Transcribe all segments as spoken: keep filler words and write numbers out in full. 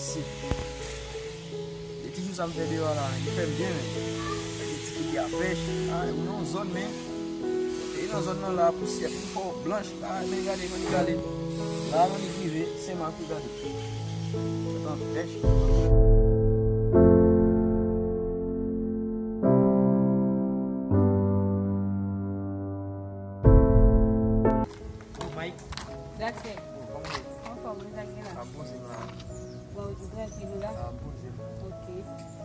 Isit. E ti jou sa m fè deyò la, li fè m byen, men. Li ti kibya pèch. Ah, e nan yon zòn, men. E nan zòn nan la, pousyè pi fò blanch. Ah, men gade, men gade. La, men li rive, se m ap gade. Tan pèch. Oh, Mike. Jackson. Oh, kòman w ye? Anfòm, men sa k gen la? Ap poze m la. Bon, ou trankil ou la? Ap poze m. Ok.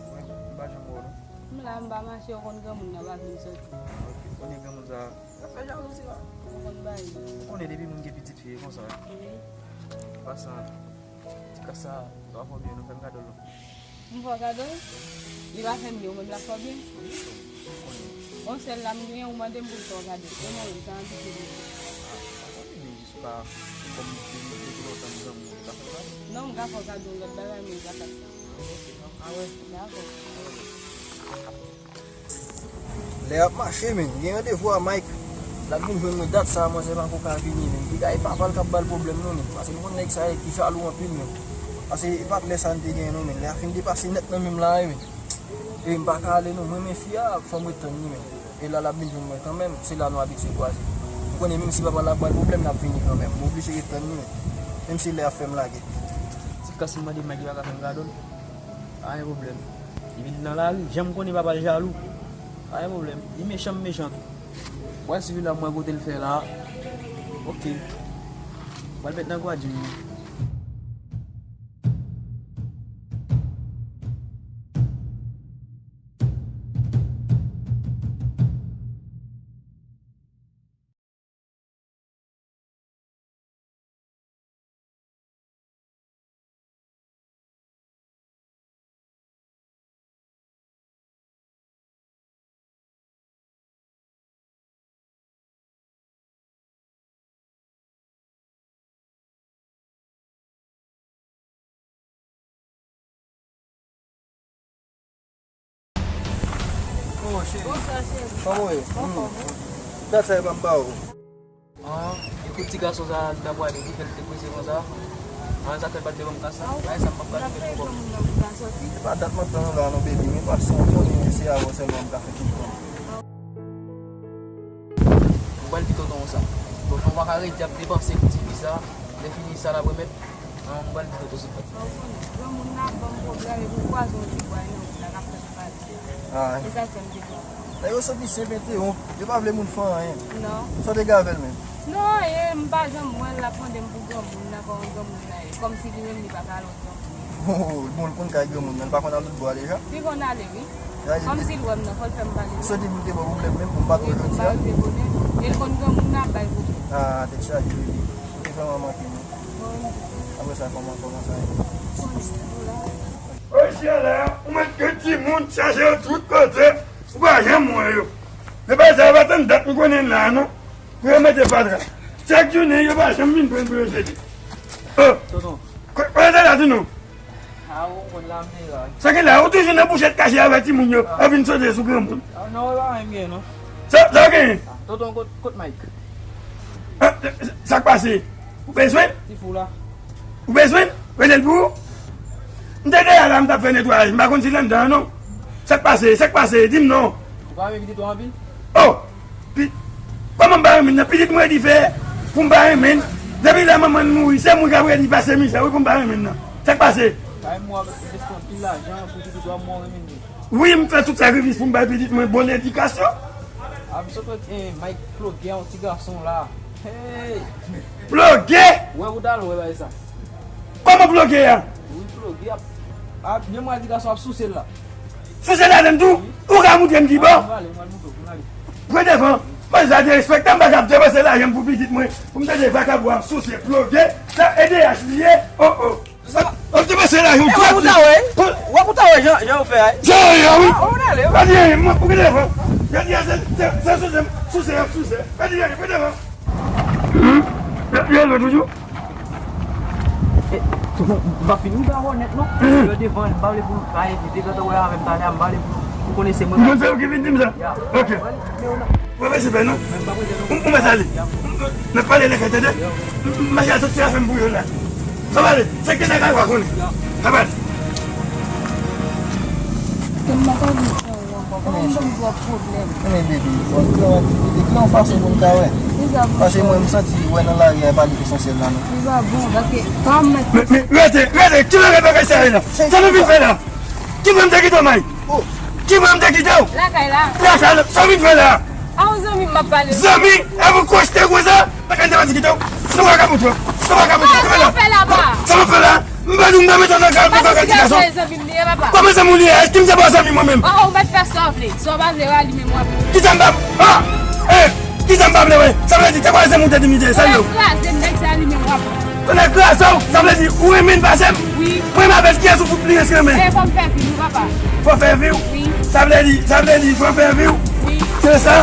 Mwen, m pa janm wè w, non. M la, m pa mache, ou konn granmoun nan pa vin soti. Ok, konnen granmoun sa a. Sa fè jalouzi la. Ou konn bay. Ou konnen depi moun gen pitit fi, e konsa. Wi. An pasan, ti kas sa, sa va fè w byen, nou fè m kado l non. M fè w kado l? Li pa fè m byen, ou menm l ap fè w byen? Wi, ou konnen. Bon, sèl la m genyen, ou mande m pou m fè w kado. E mwen menm, sa anpike m. Ah, m pa konnen, men jis pa, kòm depi lontan m granmoun, ou ka fè m kado? Non, m ka fè w kado yon lòt bagay, men e pa sa. Ah, wè. Dakò. Lè ap mache, men, gen randevou a Mike. L ap vin jwenn mwen dat sa a, manzè pako ka vini, men. Piga e papa l k ap ba l pwoblèm, non, men. Paske m konn nèg sa yo ki jalou anpil, men. Paske e pa t lè sa n te genyen, non, men. Lè a fin depase nèt nan men m la, wi, men. E m pa ka ale, non. Mwen, men fi a, fò m ret tann li, men. E la, l ap vin jwenn mwen kanmenm. Se la nou abitye kwaze. M konnen menm si papa l ap ba l pwoblèm, l ap vini kanmenm. M oblije ret tann li, men. Menm si lè a fè m lage. Ti kas m mande Mike, li pa ka fè m kado l. Pa gen pwoblèm. Li vin nan lari, jan m konnen papa l jalou. Pa gen pwoblèm. Li mechan, m mechan tou. Mwen swiv la, mwen kote l fè la. Ok. Mwen met nan gwa di m. Oh, cheri. Bonswa, cheri. Kòman w ye? Anfòm, wi. Dat sa e pa m ba ou. Ah, ekout ti gason sa, ta pwale, ki fè l te prese konsa. Ah, sa fè l pa t devan m ka sa. Bagay sa m p ap ka fè l ankò. E pa dat m ap tann ou la non, baby, men pasyans, ou konnen se avè w sèlman m ka fè tout tan. M pral di tonton w sa. Tonton pa ka rete ap depanse pou ti fi sa. Lè fini sa l ap remèt. Ah, m pral di tonton se pa. Ou konnen, granmoun nan ap ban m pwoblèm epi w kwaze yon ti bwa nan wout la k ap fè m pale. Ah. E sa k fè m te pran. Nèg yo soti senp enteronp, yo pa vle moun fè anyen. Non. Sa w te gen avè l menm? Non, e m pa janm wè l, l ap mande m pou granmoun nan, kòman granmoun nan ye. Kòmsi li menm li pa ka al wè granmoun. Oh, bon, l konn kay granmoun nan, l pa konn al lòt bò a deja? Li konn ale, wi. Kòmsi l wè m nan, fò l fè m pale. Li soti pou l te ba w pwoblèm menm, pou m pa t wè jodi a. Wi, pou m pa rive konnen. E l konn granmoun nan ap bay pwoblèm. Ah, tèt chaje, wi. Ou te vrèman manke nou. Bon. Apre sa, kòman, kòman sa ye? Bon, wi, tou la. Osi, la, ou mèt gen timoun chache yo tout kote, ou pa janm wè yo. Men bagay sa yo pa tann dat m konnen la, non. Pou yo mete fatra. Chak jounen, yo pa janm vin pran pou yo jete. Oh. Tonton. Ko-, kote sa la, Tino? A, ou konn la, m te la. Sa gen la, ou toujou nan bouchèt kache avè timoun yo, ap vin sote sou granmoun. Ah, non, e pa anyen m gen, non. Sa, sa w genyen? Ah, tonton, kot, kot Mike? Ah, sa k pase? Ou bezwen? Ti fou la. Ou bezwen? Rele l pou ou? M te deyò la, m t ap fè netwayaj. M pa konn si l anndan an, non. Sa k pase? Sa k pase? Di m non. Ou pa renmen pitit ou anpil? Oh! Pi-, kòman m pa renmen l nan? Pitit m redi fè pou m pa renmen l. Depi lè manman l mouri, se mwen k ap redi pase mizè, wi, pou m pa renmen l nan. Sa k pase? Kay mwen ap envesti anpil lajan pou pitit ou a mwen renmen l. Wi, m fè tout sakrifis pou m bay pitit mwen bon edikasyon. A, m sot wè, eh, Mike ploge a yon ti gason la. Hey! Ploge? Wè, ou t al wè bagay sa. Kòman ploge a? Wi, ploge ap, ap, men mwen di gason ap souse l la. Souse ladann tou? Wi. Ou ka moutre m ki bò? Ah, mwen ale, mwen al moutre w, mwen ale. Pran devan. Mwen sa derespekte m, m pa ka ap depanse lajan m pou pitit mwen. Pou m tande vakabon ap souse, ploge. Sa E D H li ye. Oh, oh. Sa, ap depanse lajan m. Eh, wè pou ta wè. Wè pou ta wè jan, jan yo fè a. Jan yo ye, wi. Ah, mwen ale. Pa di anyen, mwen, ou gen devan. Gade, se, se, se souse, souse, ap souse. Pa di anyen, pran devan. Hmm? Yo, yo, yo, toujou? Eh, tonton, m pa fin rive a Wònèt, non. Hmm. Yo devan, m pa vle pou nou bay, depi depi w wè avè m talè a, m pa vle pou nou, pou konnen se mwen. Mwen se ou ki vin di m sa? Ya. Ok. Ou pa bezwen pè, non. Ou, ou mèt ale. Ya. N ap pale lè k tande. M, m, mache a soti a fè m pou yo la. Sa pale, se ke nèg a konnen. Ya. Rabat. Ke m pa ta vin fè w ankò. Kòman m ban m twòp pwoblèm? Men baby, bon, kòman, de ki yon fason pou m ka wè? Kisa pou m fè? Paske mwen, m santi wè nan lari a, e pa li ki esansyèl la, non. Li pa bon, paske pa m mèt. Men, men, rete, rete, ki lè bagay sa ye la? Sa nou vin fè la? Ki mwen m te kite w, may? Ki mwen m te kite w? Lakay la. Lakay la, sa w vin fè la? A yon zanmi m ap pale. Zanmi? E pou kòste konsa? Lakay te pati kite w? Sa w ka montre? Sa w ka montre? Sa w fè la, pa? Sa w fè la? M pa di m pa met nan kal pou bagay ti gason. Zanmi m li ye, papa. Kòman zanmi w li ye? Èske m te ba w zanmi mwen menm? Oh, ou mèt fè sa w vle. Sa w pa vle, w alime m wè. Kisa m pa, ah! Eh! Kisa m pa vle wè? Sa vle di, te kwa zanmi w te di m li te, sa yo. Kraze m, nèg sa alime m wè. Tonnè kraze w, sa vle di, ou renmen l pase m? Wi. Mwen m avè l, kiyès ou fout plis renmen? Eh, fò m fè vi nou, papa. Fò fè vi w? Wi. Sa vle di, sa vle di, fò fè vi w? Wi. Se sa?